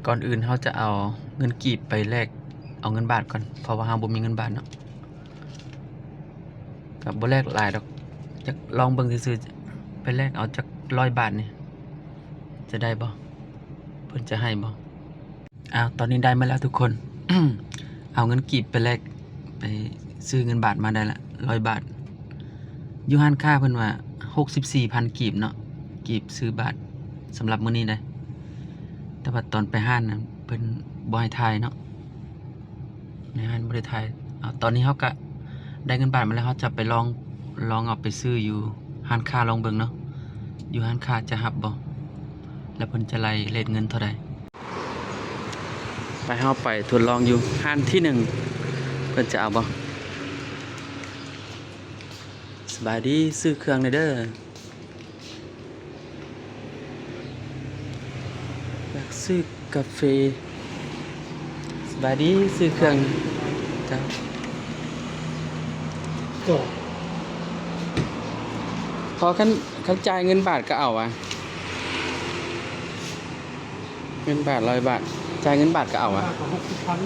ກ່ອນອື່ນເຮົາຈະເອົາເງິນກີບໄປແລກເອົາເງິນບາດກ່ອນ ເພາະວ່າເຮົາບໍ່ມີເງິນບາດເນາະ. ກໍບໍ່ແລກຫຼາຍດອກ ຢາກລອງເບິ່ງຊື່ໆ ໄປແລກເອົາຈັກຮ້ອຍບາດນີ້ ຈະໄດ້ບໍ່? ເພິ່ນຈະໃຫ້ບໍ່? ອ້າວ ຕອນນີ້ໄດ້ມາແລ້ວທຸກຄົນ ເອົາເງິນກີບໄປແລກ ໄປຊື້ເງິນບາດມາໄດ້ລະຮ້ອຍບາດ. ຢູ່ຮ້ານຄ້າເພິ່ນວ່າຫົກສິບສີ່ພັນກີບເນາະ ກີບຊື້ບາດສຳລັບມື້ນີ້ເດ້. ແຕ່ວ່າຕອນໄປຮ້ານນະ ເພິ່ນບໍ່ໃຫ້ຖ່າຍເນາະ ໃນຮ້ານບໍ່ໄດ້ຖ່າຍ. ເອົາ ຕອນນີ້ເຮົາກະໄດ້ເງິນບາດມາແລ້ວ ເຮົາຈະໄປລອງ ລອງເອົາໄປຊື້ຢູ່ຮ້ານຄ້າລອງເບິ່ງເນາະ ຢູ່ຮ້ານຄ້າຈະຮັບບໍ່ ແລ້ວເພິ່ນຈະໄລ່ເຣດເງິນເທົ່າໃດ. ໄປ ເຮົາໄປທົດລອງຢູ່ຮ້ານທີໜຶ່ງ ເພິ່ນຈະເອົາບໍ່. ສະບາຍດີ ຊື້ເຄື່ອງແດ່ເດີ ຢາກຊື້ກາເຟ. ສະບາຍດີ ຊື້ເຄື່ອງ. ເຈົ້າ ເຈົ້າ ພໍຄັນ ຄັນຈ່າຍເງິນບາດກໍເອົາຫວາ? ເງິນບາດ ຮ້ອຍບາດ ຈ່າຍເງິນບາດກໍເອົາຫວາ? ບາດກໍຫົກສິບພັນ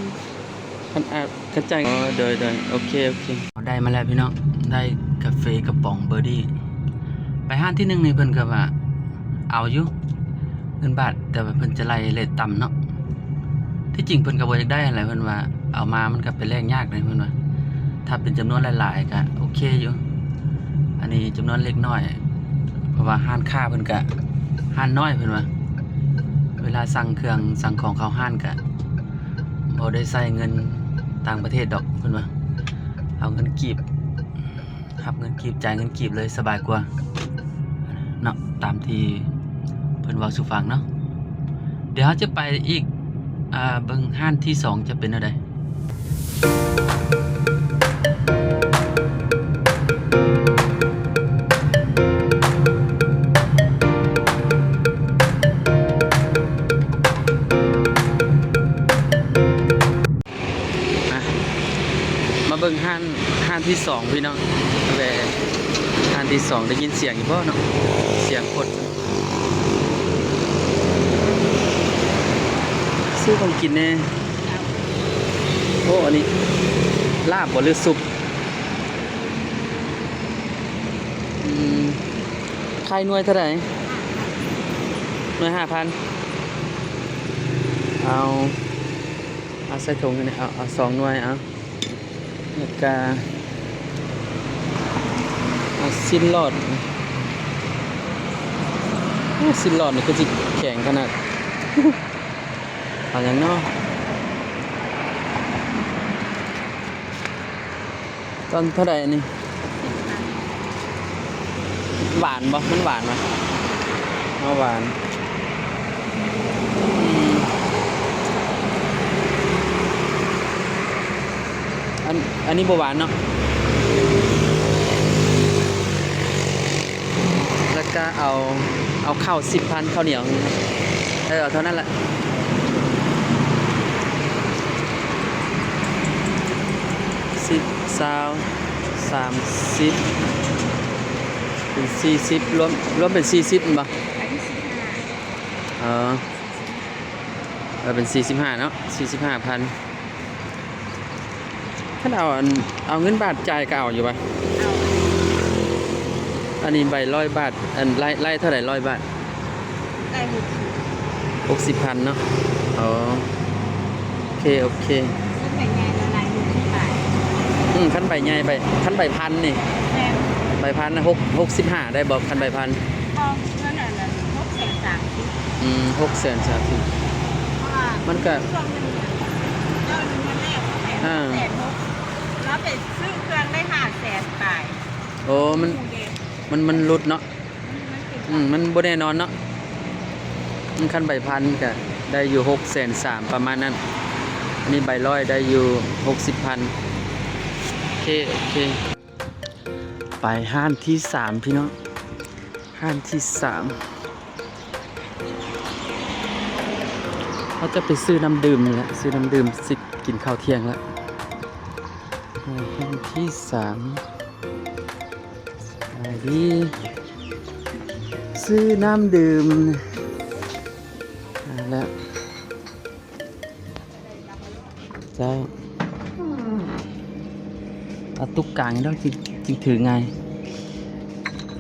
ຄັນ ອ່າ ຄັນຈ່າຍ ອໍ ໂດຍ ໂດຍ ໂອເຄ ໂອເຄ. ໄດ້ມາແລ້ວພີ່ນ້ອງ ໄດ້ກາເຟກະປ໋ອງເບີດີ້. ໄປຮ້ານທີໜຶ່ງນີ້ເພິ່ນກໍວ່າເອົາຢູ່ເງິນບາດ ແຕ່ວ່າເພິ່ນຈະໄລ່ເຣດຕ່ຳເນາະ. ທີ່ຈິງເພິ່ນກໍບໍ່ຢາກໄດ້ຫັ້ນແຫຼະ ເພິ່ນວ່າເອົາມາມັນກໍໄປແລກຍາກເດ້ ເພິ່ນວ່າ ຖ້າເປັນຈຳນວນຫຼາຍໆກໍໂອເຄຢູ່ ອັນນີ້ຈຳນວນເລັກນ້ອຍ ເພາະວ່າຮ້ານຄ້າເພິ່ນກະຮ້ານນ້ອຍ ເພິ່ນວ່າ ເວລາສັ່ງເຄື່ອງສັ່ງຂອງເຂົ້າຮ້ານກະບໍ່ໄດ້ໃຊ້ເງິນຕ່າງປະເທດດອກ ເພິ່ນວ່າ ເອົາເງິນກີບ ຮັບເງິນກີບ ຈ່າຍເງິນກີບເລີຍ ສະບາຍກວ່າເນາະ ຕາມທີ່ເພິ່ນເວົ້າສູ່ຟັງເນາະ. ດຽວເຮົາຈະໄປອີກ ອ່າ ເບິ່ງຮ້ານທີສອງຈະເປັນແນວໃດ. ອ່ະ ມາເບິ່ງຮ້ານ ຮ້ານທີສອງພີ່ນ້ອງ ແວ່ຮ້ານທີສອງ ໄດ້ຍິນສຽງຢູ່ບໍ່ເນາະ ສຽງຄົນ. ຊື້ຂອງກິນແດ່. ໂອ້ ອັນນີ້ລາບບໍ່ ຫຼືຊຸບ? ອືມ ຂາຍໜ່ວຍເທົ່າໃດ? ໜ່ວຍຫ້າພັນ ເອົາ ເອົາໃສ່ຖົງອັນນີ້ ເອົາ ເອົາສອງໜ່ວຍ ເອົາ ແລ້ວກະ ອ່າ ຊີ້ນຫຼອດ ໂອ້ ຊີ້ນຫຼອດນີ້ຄືຊິແຂງຂະໜາດ ເອົາຫຍັງເນາະ? ຕອນເທົ່າໃດອັນນີ້? ຫວານບໍ່? ມັນຫວານບໍ່? ເອົາຫວານ ອືມ ອັນ ອັນນີ້ບໍ່ຫວານເນາະ. ແລ້ວກະເອົາ ເອົາເຂົ້າສິບພັນ ເຂົ້າໜຽວ ເອີ ເອົາເທົ່ານັ້ນແຫຼະ ສິບ ຊາວ ສາມສິບ ເປັນສີ່ສິບ ລວມ ລວມເປັນສີ່ສິບແມ່ນບໍ່? ອັນນີ້ສິບຫ້າ ເອີ ເອີ ເປັນສີ່ສິບຫ້າເນາະ ສີ່ສິບຫ້າພັນ. ຄັນເອົາອັນ ເອົາເງິນບາດຈ່າຍກໍເອົາຢູ່ຫວາ? ເອົາ. ອັນນີ້ໃບຮ້ອຍບາດ ອັນໄລ່ ໄລ່ເທົ່າໃດ ຮ້ອຍບາດ? ໄລ່ຫົກສິບ ຫົກສິບພັນເນາະ. ອໍ ໂອເຄ ໂອເຄ. ຄັນໃບໃຫຍ່ລະໄລ່ຫົກສິບບາດ. ອືມ ຄັນໃບໃຫຍ່ ໃບ ຄັນໃບພັນນີ້ ແມ່ນ ໃບພັນນະ ຫົກ ຫົກສິບຫ້າໄດ້ບໍ່ ຄັນໃບພັນ? ບໍ່ ເງິນອັນນັ້ນ ຫົກແສນສາມສິບ. ອືມ ຫົກແສນສາມສິບ ເພາະວ່າມັນກະ ຊ່ວງໜຶ່ງເຈົ້າໜຶ່ງເງິນແລກເທົ່າໃດ? ອ່າ ແສນຫົກ ລາວໄປຊື້ເຄື່ອງໄດ້ຫ້າແສນປາຍ. ໂອ້ ມັນ ມັນ ມັນຫຼຸດເນາະ. ອືມ ມັນບໍ່ແນ່ນອນເນາະ. ອືມ ຄັນໃບພັນກະໄດ້ຢູ່ຫົກແສນສາມ ປະມານນັ້ນ. ອັນນີ້ໃບຮ້ອຍໄດ້ຢູ່ຫົກສິບພັນ. ໂອເຄ ໂອເຄ. ໄປຮ້ານທີສາມ ພີ່ນ້ອງ ຮ້ານທີສາມ ເຮົາຈະໄປຊື້ນ້ຳດື່ມນີ້ແຫຼະ ຊື້ນ້ຳດື່ມ ຊິກິນເຂົ້າທ່ຽງລະ. ຮ້ານທີສາມ ສະບາຍດີ ຊື້ນ້ຳດື່ມ ອ່າ ແລ້ວ ເຈົ້າ ເອົາຕຸກກາງເດີ ຈຶ່ງ ຈຶ່ງຖືງ່າຍ.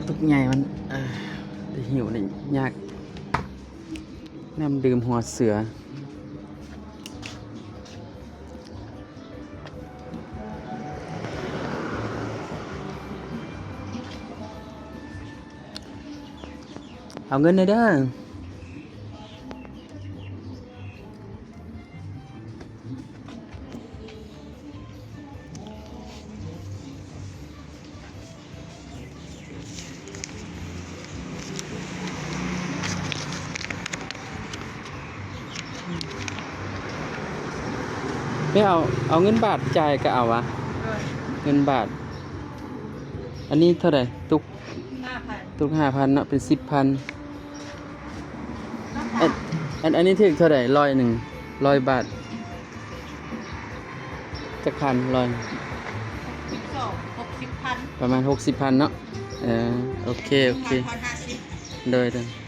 ຕຸກໃຫຍ່ມັນ ເອີ ໄດ້ຫິ້ວໄດ້ຍາກ. ນ້ຳດື່ມຫົວເສືອ. ເອົາເງິນແດ່ເດີ. ໄປເອົາ ເອົາເງິນບາດຈ່າຍກະເອົາວະ. ເງິນບາດ ອັນນີ້ເທົ່າໃດ? ຕຸກ ຫ້າພັນ ຕຸກຫ້າພັນເນາະ ເປັນສິບພັນ. ອັນ ອັນ ອັນນີ້ຖືກເທົ່າໃດ? ຮ້ອຍໜຶ່ງ ຮ້ອຍບາດ. ຈັກພັນ? ຮ້ອຍ ສິບສອງ ຫົກສິບພັນ ປະມານຫົກສິບພັນເນາະ. ເອີ ໂອເຄ ໂອເຄ ໂດຍ ໂດຍ.